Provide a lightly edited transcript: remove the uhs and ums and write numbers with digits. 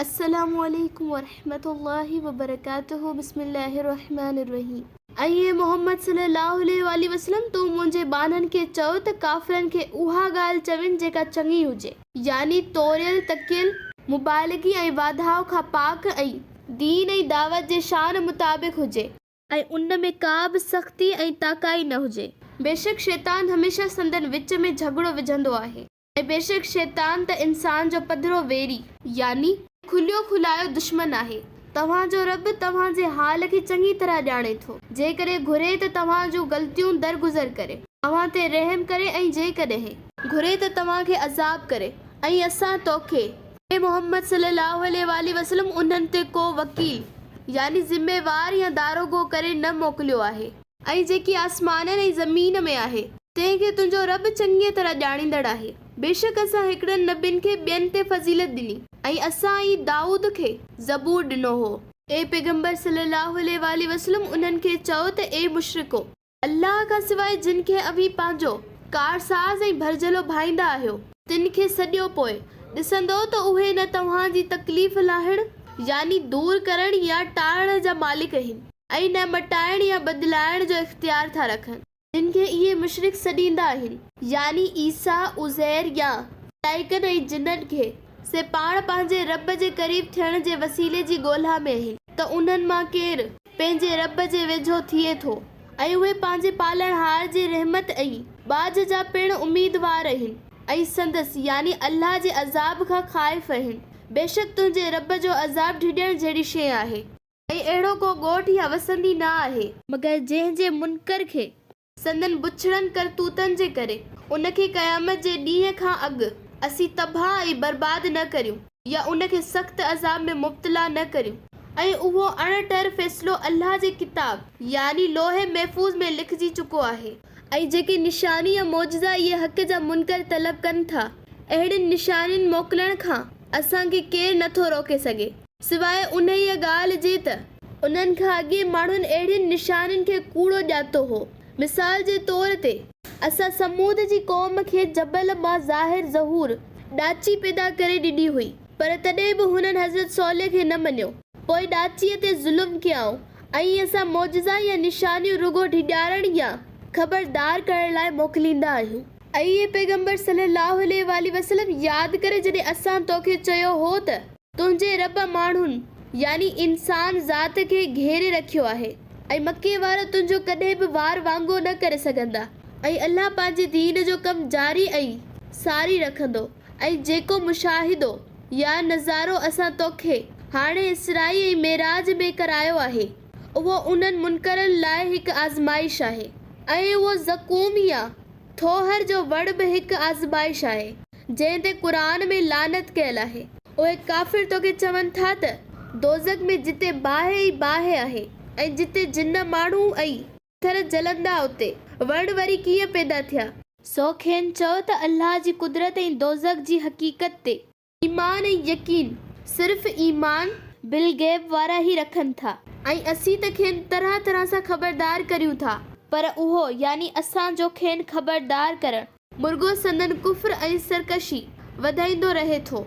السلام عليڪم ورحمة الله وبرڪاته بسم الله الرحمٰن الرحيم ۽ اي محمد صلي الله عليه واٰله وسلم تون منهنجي ٻانهن کي چئو ته ڪافرن کي اها ڳالهه چوين جيڪا چڱي هجي، يعني توريل تڪيل، مبالغي ۽ واڌاء کان پاڪ ۽ دين ۽ دعوت جي شان مطابق هجي. ۽ ان ۾ ڪا به سختي ۽ تاڪائي نه هجي. بيشڪ شيطان هميشه سندن وچ ۾ جهڳڙو وجهندو آهي. ۽ بيشڪ شيطان ته انسان جو پڌرو ويري. يعني کليو کلايو دشمن آهي. توهان جو رب توهان جي حال کي چڱي طرح ڄاڻي ٿو. جيڪڏهن گهري ته توهان جون غلطيون درگذر ڪري، اوهان تي رحم ڪري ۽ جيڪڏهن. گهري ته توهان کي عذاب ڪري ۽ اسان توکي، اي محمد صلي الله عليه واٰله وسلم انهن تي ڪو وڪيل، يعني ذميوار يا داروغو ڪري نه موڪليو آهي. ۽ جيڪي آسمانن ۽ زمين ۾ آهي، تنهن کي تنهنجو رب چڱيء طرح ڄاڻيندڙ آهي. بيشڪ اسان هڪڙن نبين کي ٻين تي فضيلت ڏني، ۽ اسان ئي دائود کي زبور ڏنو هو. اي پيغمبر صلّي اللّٰه عليه واٰله وسلّم انهن کي چئو ته اي مشرڪو! الله کان سواء جن کي اوهين پنهنجو ڪارساز ۽ ڀرجهلو ڀائيندا آهيو، تن کي سڏيو پوء ڏسندؤ ته اهي نه توهان جي تڪليف لاهڻ، يعني دور ڪرڻ يا ٽارڻ، جا مالڪ اهن. ۽ نه مٽائڻ يا بدلائڻ جو اختيار ٿا رکن. جن کي اهي مشرڪ سڏيندا آهن، يعني عيسيٰ، عزير يا ملائڪن ۽ جنن کي، سي پاڻ پنهنجي رب جي قريب ٿيڻ جي وسيلي جي ڳولها ۾ آهن ته انهن مان ڪير پنهنجي رب جي ويجهو ٿئي ٿو ۽ اهي پنهنجي پالڻهار جي رحمت ۽ ٻاجهه جا پڻ اميدوار آهن ۽ سندس، يعني الله جي، عذاب کان خائف آهن. بيشڪ تنهنجي رب جو عذاب ڊڄڻ جهڙي شيء آهي. ۽ اهڙو ڪو ڳوٺ يا وسندي نه آهي. مگر جنهن جي منڪر کي سندن بڇڙن ڪرتوتن جي ڪري ان کي قيامت جي ڏينهن کان اڳ اسين تباهه ۽ برباد نه ڪريون يا ان کي سخت عذاب ۾ مبتلا نه ڪريون ۽ اهو اڻ ٽر فيصلو الله جي ڪتاب يعني لوح محفوظ ۾ لکجي چڪو آهي. ۽ جيڪي نشاني يا معجزا اهي حق جا منڪر طلب ڪن ٿا اهڙين نشانين موڪلڻ کان اسان کي ڪير نه ٿو روڪي سگهي. سواء انهيء ڳالهه جي ته انهن کان اڳي ماڻهن اهڙين نشانين کي ڪوڙو ڄاتو هو. مثال جي طور تي، اسان ثمود جي قوم کي جبل مان ظاهر ظهور ڏاچي پيدا ڪري ڏني هئي، پر تڏهن به هنن حضرت صالح کي نه مڃيو. پوء ڏاچيء تي ظلم ڪيائون ۽ اسان معجزا يا نشانيون رڳو ڊيڄارڻ يا خبردار ڪرڻ لاء موڪليندا آهيون. اي پيغمبر صلّي اللّٰه عليه واٰله وسلّم! ياد ڪر جڏهن اسان توکي چيو هو ته. تنهنجي رب ماڻهن، يعني انسان ذات، کي گهيري رکيو آهي ۽ مڪي وارا تنهنجو ڪڏهن به وار وانگو نه ڪري سگهندا ۽ الله پنهنجي دين جو ڪم جاري ۽ ساري رکندو ۽ جيڪو مشاهدو يا نظارو اسان توکي هاڻي اسرائي ۽ معراج ۾ ڪرايو آهي اهو انهن منڪرن لاء هڪ آزمائش آهي ۽ اهو زقوم يا ٿوهر جو وڻ به هڪ آزمائش آهي، جنهن تي قرآن ۾ لعنت ڪيل آهي. اهي ڪافر توکي چون ٿا ته، دوزخ ۾ جتي باهه ئي باهه آهي ۽ جتي جن، ماڻهو ۽ پٿر جلندا اتي وڻ وري ڪيئن پيدا ٿيا؟ سو کين چئو ته الله جي قدرت ۽ دوزخ جي حقيقت تي ايمان ۽ يقين صرف ايمان بالغيب وارا ئي رکن ٿا ۽ اسين ته کين طرح طرح سان خبردار ڪريون ٿا پر اهو، يعني اسان جو کين خبردار ڪرڻ، مرڳو سندن ڪفر ۽ سرڪشي وڌائيندو رهي ٿو.